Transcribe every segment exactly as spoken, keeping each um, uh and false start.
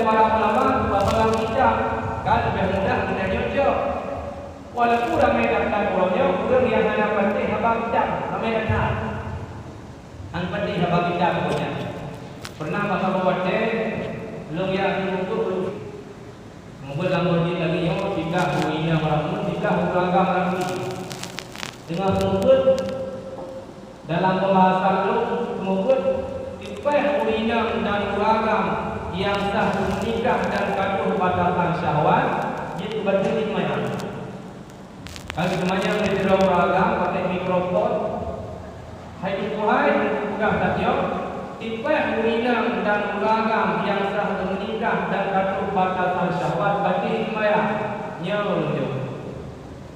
Para ulama, bahwa kitab kan lebih mudah kita nyocok. Walaupun ramai daftar uroe nyoe, ureuëng nyang hana patéh haba kitab, ramai daftar. Hana patéh haba kitab ureuëng nyan. Pernah masa watée lôn ya untuk lôn. Mubuet lam masjid lagi nyoe, tiga ureuëng inong ramun, tiga ureuëng agam ramun. Teungoh mubuet, dalam pembahasan lôn, mubuet, tipéh ureuëng inong dan ureuëng agam nyang sah meunikah dan ka troh batasan syahwat, jeuet keu bateue jeuet mayang. Hai teumanyong di sidroe ureuëng agam pakai mikrofon. Hai Teungku hai, Teungku peugah that nyoe, tipéh ureuëng inong dan ureuëng agam nyang sah meunikah dan ka troh batasan syahwat bateue seumayang. Nyoe lôn jaweueb.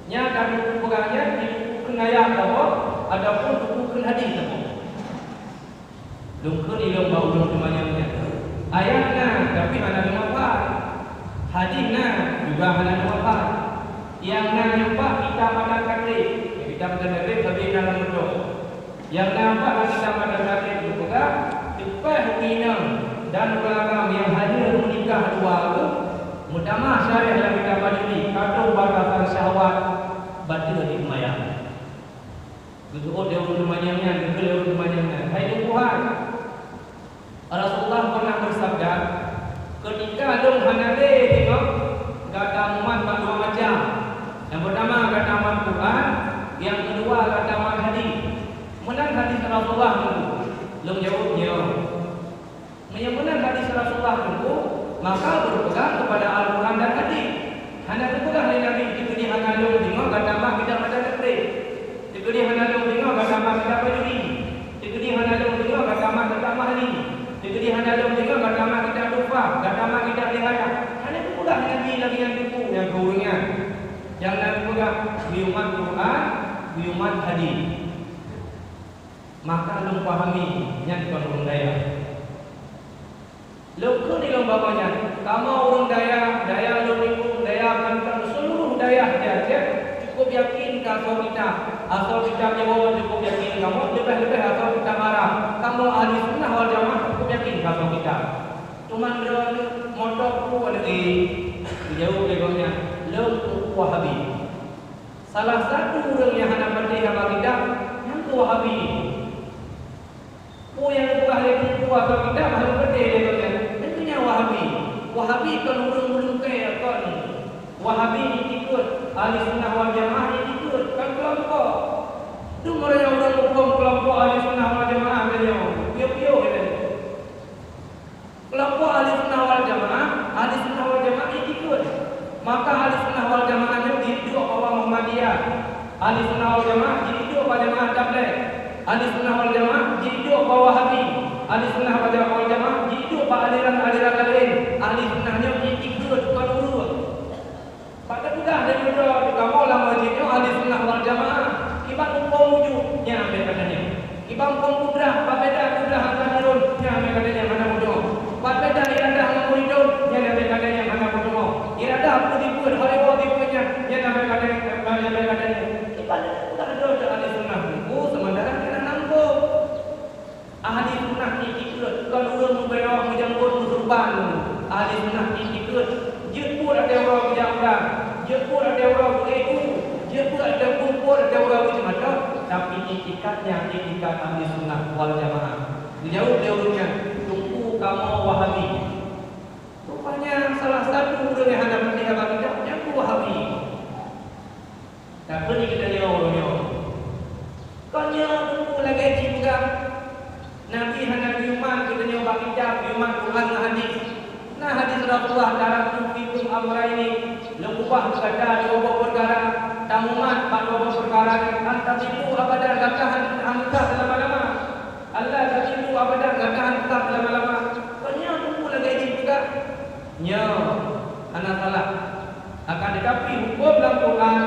Nyan ka Teungku peugah nyan di buku kheun ayat saboh ataupun buku kheun hadis saboh. Lôn kheun ilôn bak ulôn teumanyong nyan. Ayat na, tapi hana lôn hafal. Hadis na, juga hana lôn hafal. Nyang na nyoe bak kitab matan takrib. Kitab matan takrib tapi na lôn beutôi. Nyang na bak kitab matan takrib geupeugah, tipéh ureuëng inong dan ureuëng agam nyang hana meunikah dua agam, meutamah syarah lam kitab Bajuri, ka troh batasan syahwat, bateue jeuet mayang. Geuseuôt lé ureuëng teumanyong nyan, geukheun lé ureuëng teumanyong nyan, "Hai Teungku hai, Rasulullah pernah bersabda, 'Keutika lôn hana lé teungoh gata mumat bak dua macam. Nyang peurtama gata mat Quran, nyang keudua gata mat hadis.' Meunan hadis Rasulullah Teungku." Lôn jaweueb, "Nyoe." Meunyoe meunan hadis Rasulullah Teungku, maka berpegang kepada Al-Quran dan hadis. Hana geupeugah lé Nabi, "Teukeudi hana lôn deungoe gata mat kitab matan takrib. Teukeudi hana lôn deungoe gata mat kitab Bajuri. Teukeudi hana lôn deungoe gata mat kitab Mahalli. Teukeudi hana lôn deungoe gata mat kitab Tuhfah, gata mat kitab Nihayah." Hana geupeugah lé Nabi lagée nyan Teungku, nyang keu ureuëng nyan. Nyang na geupeugah, "Geuyue mat Quran, geuyue mat hadis." Maka lôn pahami nyan kon ureuëng dayah. Lôn kheun ilôn bak gobnyan, kamoe ureuëng dayah, dayah lôn ikong, dayah Banten, seuluruh dayah di Aceh cukup yakin keu asoe kitab. Asoe kitab Jawoe cukup yakin kamoe, leubeh-leubeh asoe kitab Arab. Kamoe ahli sunnah wal jamaah cukup yakin keu asoe kitab. Teuma droeneuh moto peue lagée? Geujaweueb lé gobnyan, lôn Teungku Wahabi. Salah satu ureuëng nyang hana patéh haba kitab, nyan keuh Wahabi. Peue nyang geupeugah lé Teungku asoe kitab hana patéh lé gobnyan, nyan keuh nyan Wahabi. Wahabi kon ureuëng meulungkée kon. Wahabi itikeuet, ahli sunnah wal jamaah itikeuet, kon keulompok. Dum meuraya ureuëng muphom keulompok ahli sunnah wal jamaah meunyoe, piôh-piôh ilée. Keulompok ahli sunnah wal jamaah, ahli sunnah wal jamaah itikeuet. Maka ahli sunnah wal jamaah nyoe jiduek bak Muhammadiyah. Ahli sunnah wal jamaah jiduek bak jamaah Tabligh. Ahli sunnah wal jamaah jiduek bak Wahabi. Ahli sunnah wal jamaah, wal jamaah jiduek bak aliran-aliran laén. Ahli sunnah nyoe itikeuet kon ureuëng. Bak teupeugah lé droe kamoe lam masjid nyoe ahli sunnah wal jamaah, kiban muphom wujud, nyan bèk gata nyan. Kiban muphom kudrah, pat beda kudrah angka droe, nyan bèk gata nyan hana muphom. Pat beda iradah ngon muridun, nyan bèk gata nyan hana muphom. Iradah peue jipeuet, haleue jipeuet nyan, nyan bèk gata nyan, nyan bèk gata nyan. Kiban teupeugah droe ahli sunnah buku, sementara keunan nangkôb. Ahli sunnah itikeuet kon ureuëng meubeurok meujanggot meusurban. Ahli sunnah itikeuet jeuet buet ateueh uroe geujak u blang, jeuet buet ateueh uroe geuék u, jeuet buet ateueh buet ateueh uroe geuceumacok, tapi itikad nyan itikad ahli sunnah wal jamaah. Geujaweueb lé ureuëng nyan, "Teungku, kamoe Wahabi." Rupanya salah satu ureuëng nyang hana peureulée haba kitab nyan Wahabi. Takheun geutanyoe uroe nyoe. Kon nyoe Teungku lagée jipeugah, Nabi hana geuiman geutanyoe bak kitab, geuiman Quran ngon hadis. Na hadis Rasulullah, "Taraktu fikum amraini," lôn ubah keu gata dua boh peukara, tamumat bak dua boh peukara nyan, "Lan tadillu abadan," gata han, han sesat seulama-lama. "Alla tadillu abadan," gata han sesat seulama-lama. Kon nyoe Teungku lagée jipeugah. Nyoe hana salah. Akan tetapi huköm lam Quran